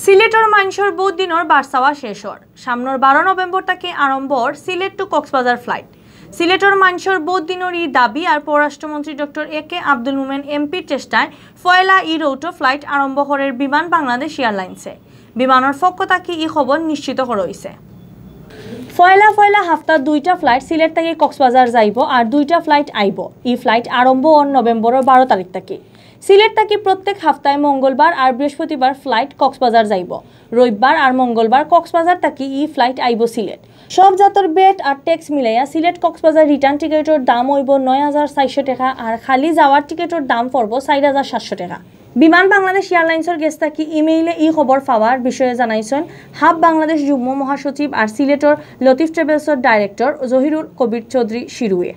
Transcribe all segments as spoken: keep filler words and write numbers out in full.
সিলেটর মানষর বউত দিনর বারচাওয়া শেষ অর। সামনর বারো নভেম্বর থাকি আরম্ভ অর সিলেট to কক্সবাজার flight। সিলেটর মানষর বউত দিনর ই দাবি আর পররাষ্ট্রমন্ত্রী ডক্টর এ কে আব্দুল মোমেন এমপির চেষ্টায় পয়লা ই route-ও flight আরম্ভ করের বিমান বাংলাদেশ এয়ারলাইন্সে। বিমানর পক্ষ থাকি ই খবর নিশ্চিত করা অইছে। পয়লা পয়লা হাপ্তাত দুইটা flight সিলেট থাকি কক্সবাজার যাইবো আর দুইটা flight আইবো। ই flight আরম্ভ অর নভেম্বরর বারো তারিখ থাকি। সিলেট থাকি প্রত্যেক হাপ্তায় মঙ্গলবার আর বৃহস্পতিবার flight কক্সবাজার যাইবো। রবিবার আর মঙ্গলবার কক্সবাজার থাকি ই flight আইবো সিলেট। সব জাতর ভ্যাট আর tax মিলাইয়া সিলেট কক্সবাজার return টিকেটর দাম অইবো নয় হাজার চাইরশো টেকা আর খালি যাওয়ার টিকেটর দাম পড়বো চাইর হাজার সাতশো টেকা। বিমান বাংলাদেশ এয়ারলাইন্সর গেছ থাকি ইমেইলে ই খবর পাওয়ার বিষয়ে জানাইছইন হাব বাংলাদেশ যুগ্ম মহাসচিব আর সিলেটর লতিফ ট্রাভেলসর director জহিরুল কবির চৌধুরী শিরুয়ে।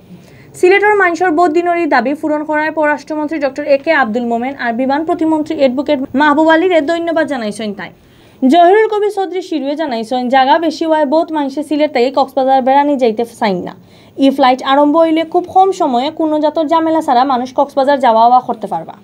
সিলেটর মানষর বউত দিনর ই দাবি পূরণ করায় পররাষ্ট্রমন্ত্রী ডক্টর এ কে আব্দুল মোমেন আর বিমান প্রতিমন্ত্রী অ্যাডভোকেট মাহবুব আলীরে ধন্যবাদ জানাইছইন তাইন। জহিরুল কবির চৌধুরী শিরুয়ে জানাইছইন, জাগা বেশি অওয়ায় বউত মানষে সিলেট থাকি কক্সবাজার বেড়ানি যাইতে চাইন না। ই flight আরম্ভ অইলে খুব কম সময়ে কুনু জাতর ঝামেলা ছাড়া মানুষ কক্সবাজার যাওয়া আওয়া করতে পারবা।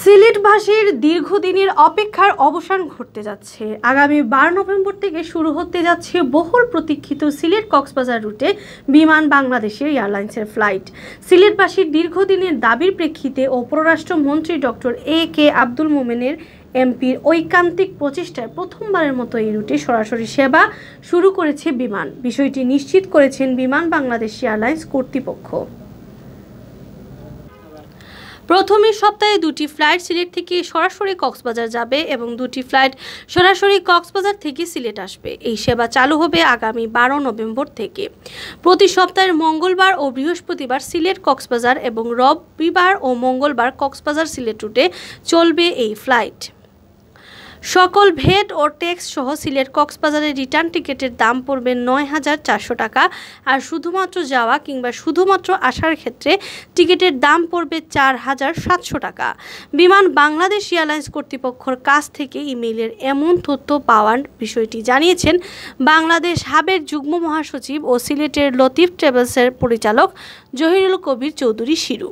সিলেটবাসীর দীর্ঘদিনের অপেক্ষার অবসান ঘটতে যাচ্ছে। আগামী বারো নভেম্বর থেকে শুরু হতে যাচ্ছে বহুল প্রতীক্ষিত সিলেট কক্সবাজার route-এ বিমান বাংলাদেশের এয়ারলাইন্সের flight। সিলেটবাসীর দীর্ঘদিনের দাবির প্রেক্ষিতে ও পররাষ্ট্রমন্ত্রী ডক্টর এ কে আব্দুল মোমেনের এমপির ঐকান্তিক প্রচেষ্টায় প্রথমবারের মতো এই route-এ সরাসরি সেবা শুরু করেছে বিমান। বিষয়টি নিশ্চিত করেছেন বিমান বাংলাদেশ এয়ারলাইন্স কর্তৃপক্ষ। প্রথমে সপ্তাহে দুটি flight সিলেট থেকে সরাসরি কক্সবাজার যাবে এবং দুটি flight সরাসরি কক্সবাজার থেকে সিলেট আসবে। এই সেবা চালু হবে আগামী বারো নভেম্বর থেকে। প্রতি সপ্তাহের মঙ্গলবার ও বৃহস্পতিবার সিলেট কক্সবাজার এবং রবিবার ও মঙ্গলবার কক্সবাজার সিলেট route-এ চলবে এই flight। সকল ভ্যাট ও tax সহ সিলেট কক্সবাজারের return টিকেটের দাম পড়বে নয় হাজার চারশো টাকা, আর শুধুমাত্র যাওয়া কিংবা শুধুমাত্র আসার ক্ষেত্রে টিকেটের দাম পড়বে চার হাজার সাতশো টাকা। বিমান বাংলাদেশ এয়ারলাইন্স কর্তৃপক্ষর কাছ থেকে ইমেইলের এমন তথ্য পাওয়ার বিষয়টি জানিয়েছেন বাংলাদেশ হাবের যুগ্ম মহাসচিব ও সিলেটের লতিফ ট্রাভেলসের পরিচালক জহিরুল কবির চৌধুরী শিরু।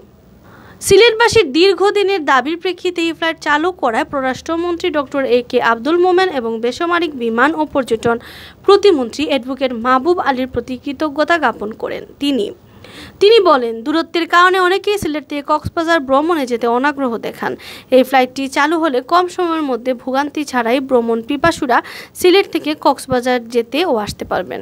সিলেটবাসীর দীর্ঘদিনের দাবির প্রেক্ষিতে এই flight চালু করায় পররাষ্ট্রমন্ত্রী ডক্টর এ কে আব্দুল মোমেন এবং বেসামরিক বিমান ও পর্যটন প্রতিমন্ত্রী অ্যাডভোকেট মাহবুব আলীর প্রতি কৃতজ্ঞতা জ্ঞাপন করেন। তিনি তিনি বলেন, দূরত্বের কারণে অনেকেই সিলেট থেকে কক্সবাজার ভ্রমণে যেতে অনাগ্রহ দেখান। এই flight-টি চালু হলে কম সময়ের মধ্যে ভোগান্তি ছাড়াই ভ্রমণ পিপাসুরা সিলেট থেকে কক্সবাজার যেতে ও আসতে পারবেন।